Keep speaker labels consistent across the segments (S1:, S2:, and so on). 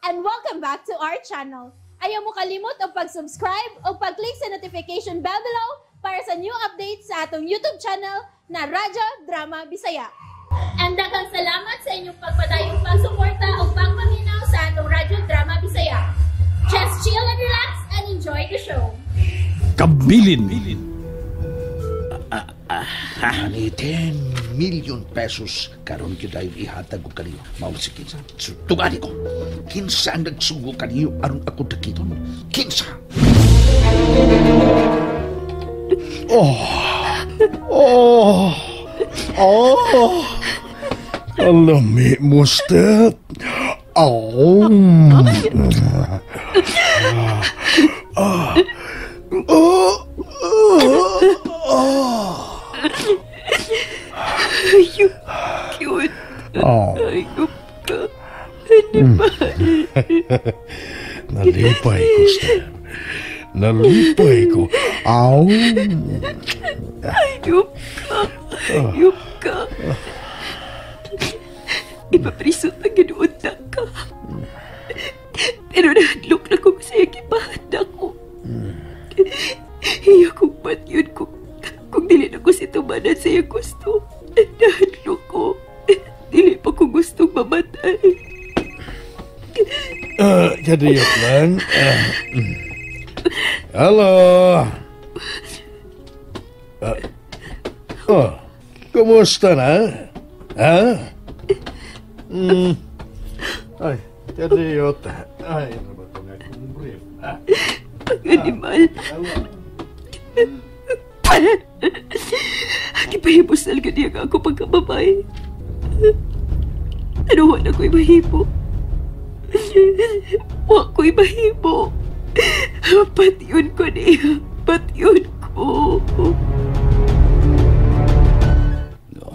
S1: And welcome back to our channel. Ayaw mo kalimot og pag-subscribe o pag-click sa notification bell below para sa new updates sa atong YouTube channel na Radyo Drama Bisaya. And daghang salamat sa inyong pagpadayong pagsuporta o pagpaminaw sa atong Radyo Drama Bisaya. Just chill and relax and enjoy the show.
S2: Kabilin.
S3: Ani 10 million pesos karon gyud dayon ihatag ko kaniyo. Mao si kinsa? Tugani ko. Kinsa ang nagsugo kaniyo aron ako dakiton? Kinsa?
S2: Oh. Oh. Oh. Alami mo, Step. Oh. Ah. Oh. Oh.
S4: Ayop, cute.
S2: Oh.
S4: Ayop ka. Animal.
S2: Nalipay ko, Step. Nalipay ko. Aw.
S4: Ayop ka. Ayop ka. Ipapriso na ganoon na ka. Pero nahadlok na kung siya gipahanda ko. Iya kong bat yun kung dili na ko si tumanan sa iyang gusto. Nahadlok ko. Dili pa ko gustong mamatay.
S2: Kadiyot lang. Hello. Oh, kumusta na? Ha? Ay, kadiyot. Ay, ano ba itong akong brief? Ah,
S4: Pag-animal. Gipahibos talaga niya nga ako pagkababae. Pero wala ko'y mahimo. Wa ko'y mahimo. Patyon ko niya. Patyon ko.
S3: No.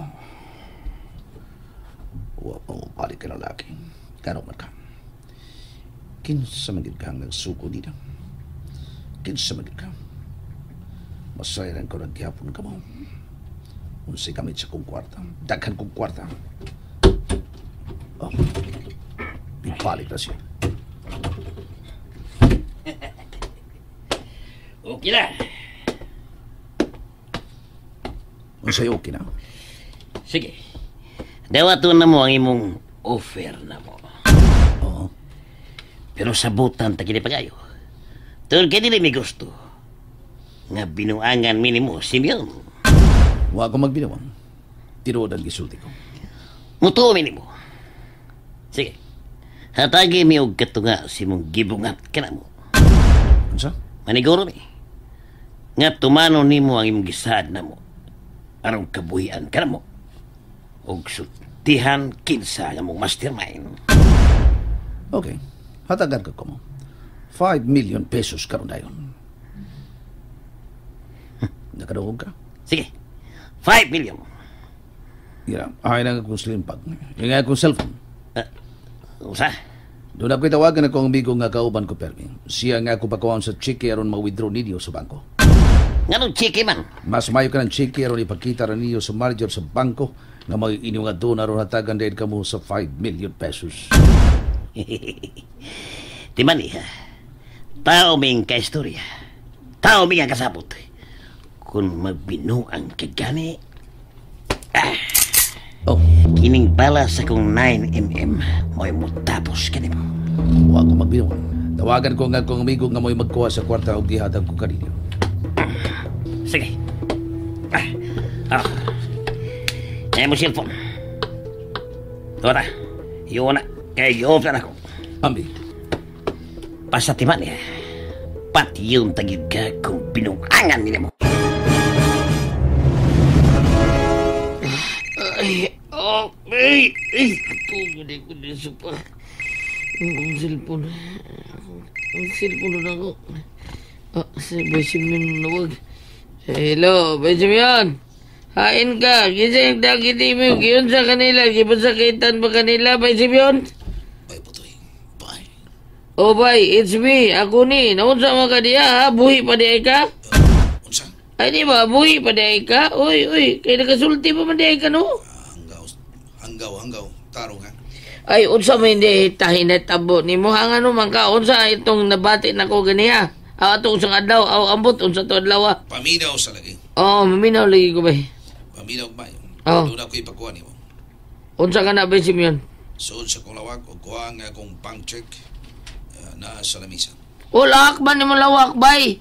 S3: Wa pa mo balik ka na laki. Kano man ka? Kinsa man gid ka ang nagsugo nila? Kinsa man gid ka? Masayran ko nagyapon ka mo. Unsay gamit sa kong kwarta. Daghan kong kwarta. Oh. Ibalik na siya.
S5: Okay na.
S3: Unsay okay na?
S5: Sige. Dawato na mo ang imong offer na mo.
S3: Oo.
S5: Pero sabutan ta kini pagayo. Tungod kay dili mi gusto nga binuangan mi nimo Simeon.
S3: Wa ko magbinuang. Tinuod ang gisulti ko.
S5: Mutuo mi nimo. Sige. Hatagi mi og katunga sa imong gibungat kanamo.
S3: Unsa?
S5: Maniguro mi nga tumano nimo ang imong gisaad namo aron kabuhian kanamo og sultihan kinsa nga mong mastermind.
S3: Okay. Hatagan ka ko mo. 5 million pesos karon dayon. Nakaduog ka?
S5: Sige. 5 million.
S3: Yeah, ay na akong slim bag. Yung akong cellphone.
S5: Usa?
S3: Doon ako'y tawagan ako ang amigo nga kauban ko, permi. Siya nga ako pakuhaan sa chike aron ma-withdraw ninyo sa bangko.
S5: Nganong chike man?
S3: Mas mayo ka ng chike aron ipakita ra ninyo sa manager sa bangko nga may inyo nga doon aron hatagan dahil kamo sa 5 million pesos.
S5: Di man iha. Tao ming kaistorya. Tao ming ang kasabot. Kung magbinuang kagani,
S3: Oh,
S5: kining bala sa kong 9mm, mo'y mutapos ka nimo.
S3: Wa ko magbinuang. Tawagan ko nga akong amigo nga mo'y magkuha sa kwarta og gihatag ko kaninyo.
S5: Sige. Ah. Ay mo cellphone. Ora, yun na. Kay gi-off na ako.
S3: Ambi.
S5: Basta timan niya. Pati yung tagid ka kung binuangan nila mo.
S6: Ay, oh, ay, ay, tungod ko din sa pa. Ang cellphone. Ang cellphone na ako. Ah, si Benjamin nawag. Hello, Benjamin. Hain ka. Kasi yung dagiti mo, giyon sa kanila. Gipasakitan ba kanila, Benjamin?
S3: Bye, Putoy. Bye.
S6: Oh, bye. It's me. Ako ni. Naunsa man ka diya, ha? Buhi pa diya ka?
S3: Unsa?
S6: Ay, di ba? Buhi pa diya ka? Uy, uy. Kaya nakasulti pa man diya ka, no?
S3: Hanggaw, hanggaw, hanggaw. Tarong ha.
S6: Ay, unsa may hindi tahinatabo nimo ha ngano man ka unsa itong nabati nako ganiha. Aw atong usang adlaw, aw ambot unsa to adlaw.
S3: Paminaw sa lagi.
S6: Oo, maminaw lagi ko bay.
S3: Paminaw bay.
S6: Oh.
S3: Doon ako ipakuha nimo.
S6: Unsa ka na bay Simeon?
S3: Suod sa kong lawak o kuha nga akong bank check na sa lamisa.
S6: O lak ba nimo lawak bay?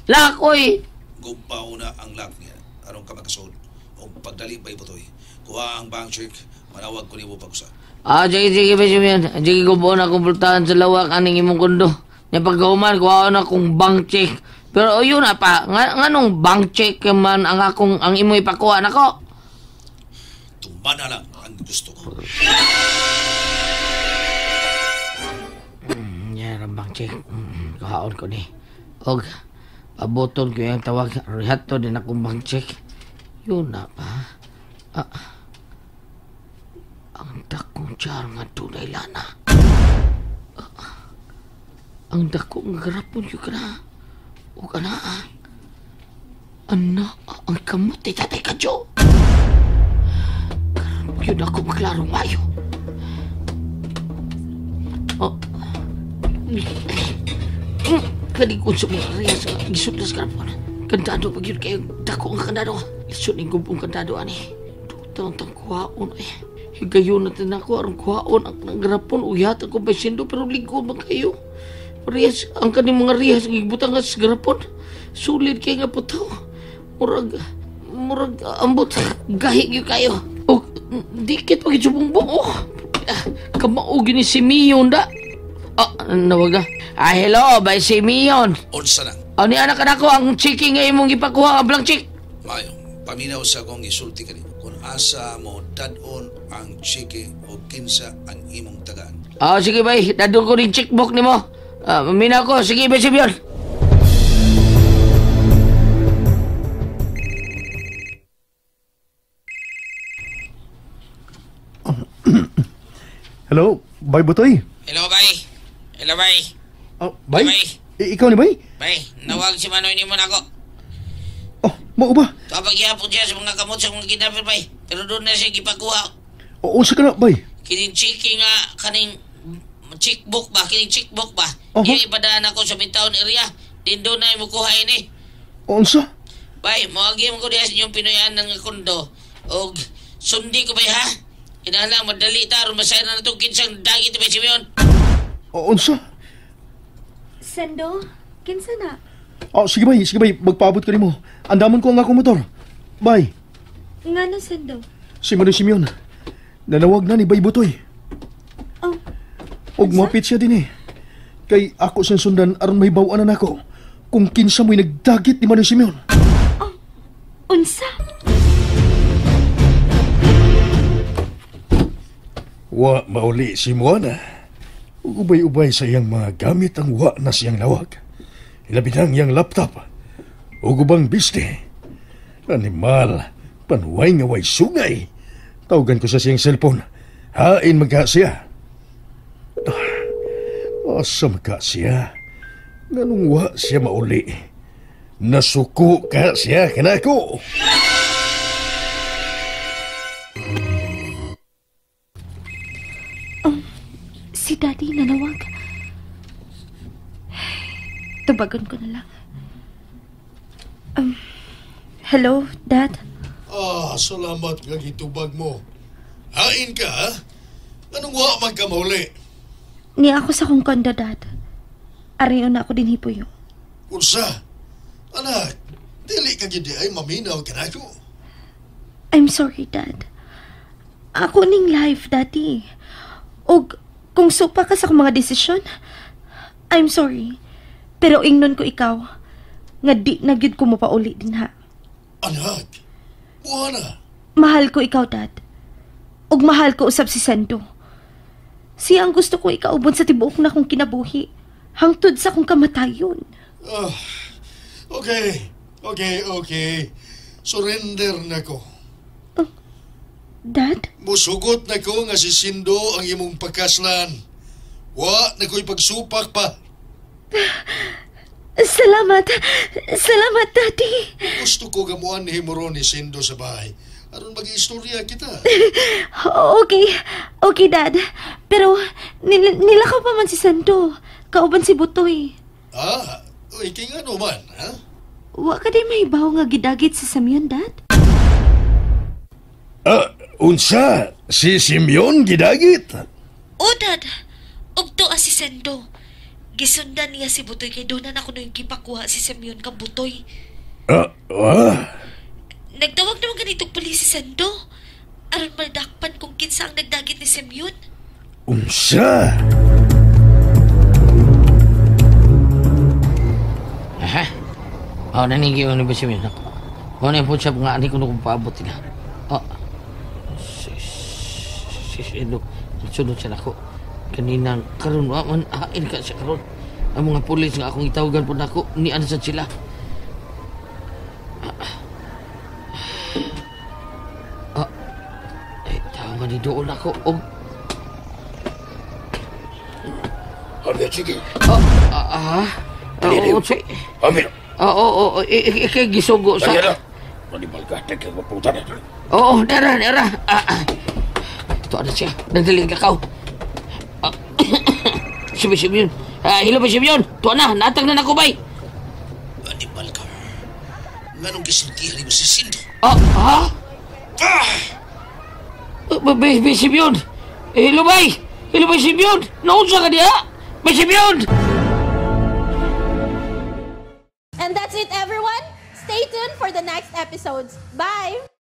S6: Lak oy.
S3: Gumpaw na ang lak niya aron ka makasuod. O pagdali bay butoy. Kuha ang bank check, manawag ko nimo pag-usap.
S6: Ah, sige sige bay Simeon. Sige ko buon akong pultahan sa lawak aning imong kondo. Nya pagkahuman kuha na akong bank check. Pero yun na pa, nganong bank check man ang akong ang imo ipakuha nako?
S3: Tumana lang ang gusto ko.
S6: Yan ang bank check. Kuhaon ko ni. Og pabuton ko yung tawag. Rihato din akong bank check. Yun na pa. Ah, ang dakong char nga dunay lana. Ang dakong garapon yun ka na. O ka na. Ana, ang kamot ni Tatay Kadyo. Karon yun ako maklarong mayo. Oh. Kalikod sa mga reyes nga gisudlas garapon. Kandado pag yun kayo dako ang kandado. Lisod ning gubong kandado ani. Dutang tang kuhaon ay. Higayon natin ako aron kuhaon ang garapon. Uyat ako basindo pero ligo man kayo. Reyes, ang kaning mga reyes nga gibutang sa garapon. Sulit kay nga putaw. Murag ambot gahi gyud kayo. Og dikit pag subumbong oh. Kamao gini si Simeon da. Ah, nawag na. Ah, hello, by Simeon.
S3: Unsa na?
S6: Ani anak nako ang checking nga imong gipakuha ang blank check.
S3: Mayo, paminaw sa akong gisulti kanimo. Kung asa mo dad-on ang cheke o kinsa ang imong tagaan.
S6: Ah, sige bay, dadon ko ning checkbook nimo. Ah, maminaw ko. Sige bay Simeon.
S2: Hello, Bay Butoy.
S6: Hello, bay. Hello, bay.
S2: Oh, bay?
S6: Bay.
S2: Ikaw ni bay?
S6: Bay, nawag si Manoy nimo nako.
S2: Oh, mao ba?
S6: Kapag gihapon siya sa mga kamot sa mga kidnapper, bay. Pero doon na siya gipakuha.
S2: O, unsa ka na, bay?
S6: Kining chiki nga kaning checkbook ba? Kining checkbook ba?
S2: Uh-huh.
S6: Iya ipadaan ako sa Midtown area. Din doon na imukuha ini.
S2: O, unsa?
S6: Bay, moagi mo ko diha sa inyong Pinoyan ng kondo. Og sundi ko bay ha? Kinahanglan madali ta aron masayran na itong kinsang dagit bay Simeon.
S2: O, unsa?
S4: Sendo, kinsa na?
S2: Oh, sige bay, magpaabot ko nimo. Andamon ko ang akong motor. Bay.
S4: Ngano Sendo?
S2: Si Manoy Simeon. Nanawag na ni Bay Butoy.
S4: Oh.
S2: Og mapit siya din eh. Kay ako siyang sundan aron may baw-an na nako kung kinsa mo'y nagdagit ni Manoy Simeon.
S4: Oh, unsa?
S2: Wa mauli si Moana. Ubay-ubay sa iyang mga gamit ang wa na siyang lawag. Ilabi na ang iyang laptop. Ug ubang biste. Animal, panuway nga way sungay. Tawagan ko sa siyang cellphone. Hain magka siya. Asa magka siya? Nganong wa siya mauli? Nasuko ka siya kanako.
S4: Si Daddy nanawag. Tubagon ko na lang. Hello, Dad?
S2: Ah, salamat nga gitubag mo. Hain ka, ha? Anong wa man ka mauli?
S4: Niya ako sa kong kondo, Dad. Ariyo na ako din hipuyo.
S2: Unsa? Anak, dili ka gid ay maminaw kanako.
S4: I'm sorry, Dad. Ako ning life, Daddy. Og kung supa ka sa akong mga desisyon, I'm sorry. Pero ingnon ko ikaw, nga di na gyud ko mopauli din ha.
S2: Anak, buwana.
S4: Mahal ko ikaw, Dad. Ug mahal ko usab si Sendo. Siya ang gusto ko ikaubon sa tibuok na kong kinabuhi. Hangtod sa akong kamatayon.
S2: Ah, okay. Surrender na ko.
S4: Oh, Dad?
S2: Musugot na ko nga si Sindo ang imong pagkaslan. Wa na ko'y pagsupak pa.
S4: Salamat. Salamat, Daddy.
S2: Gusto ko gamuan ni Himuro ni Sindo sa bahay. Aron mag-istorya kita.
S4: Okay. Okay, Dad. Pero nilakaw pa man si Sando. Kauban si Butoy.
S2: Ah, uy, kay nga man, ha?
S4: Wa ka di mahibaw nga gidagit si Simeon, Dad?
S2: Ah, unsa? Si Simeon gidagit?
S4: O, Dad. Ugto si Sendo. Gisundan niya si Butoy kay doon na ako nung gipakuha si Simeon kang Butoy.
S2: Ah, ah.
S4: Nagtawag naman ganitong pulis si Sendo. Aron madakpan kung kinsa ang nagdagit ni Simeon.
S2: Unsa?
S6: Aha. Oh, nanigyo ni ba siya yun? Mo na po siya nga ani ko nung paabot nila. Oh. Si Eno, sunod siya nako. Kanina karon wa man hain ka siya karon. Ang mga pulis nga akong itawagan po nako ni ano sad sila. Ah. Eh, tama ni doon ako. Og
S5: Ano, sige.
S6: Oh, ah, ah. Oo, sige.
S5: Amir.
S6: Oo, oo, ikay gisugo sa...
S5: Dali na. Animal ka, teka, maputa na.
S6: Oo, dara, dara. Ah, ah. Ito na siya. Nagdaling kakaw. Ah, Sibi, Simeon. Ah, hello ba, Simeon? Ito na, natag na nako, bay.
S3: Animal ka. Nganong gisultihan mo si Sindo?
S6: Ah, ha? Ah! Bay, bay, Simeon. Eh, hello, bay. Hello, bay, Simeon. Naunsa ka diha? Bay, Simeon!
S1: And that's it, everyone. Stay tuned for the next episodes. Bye!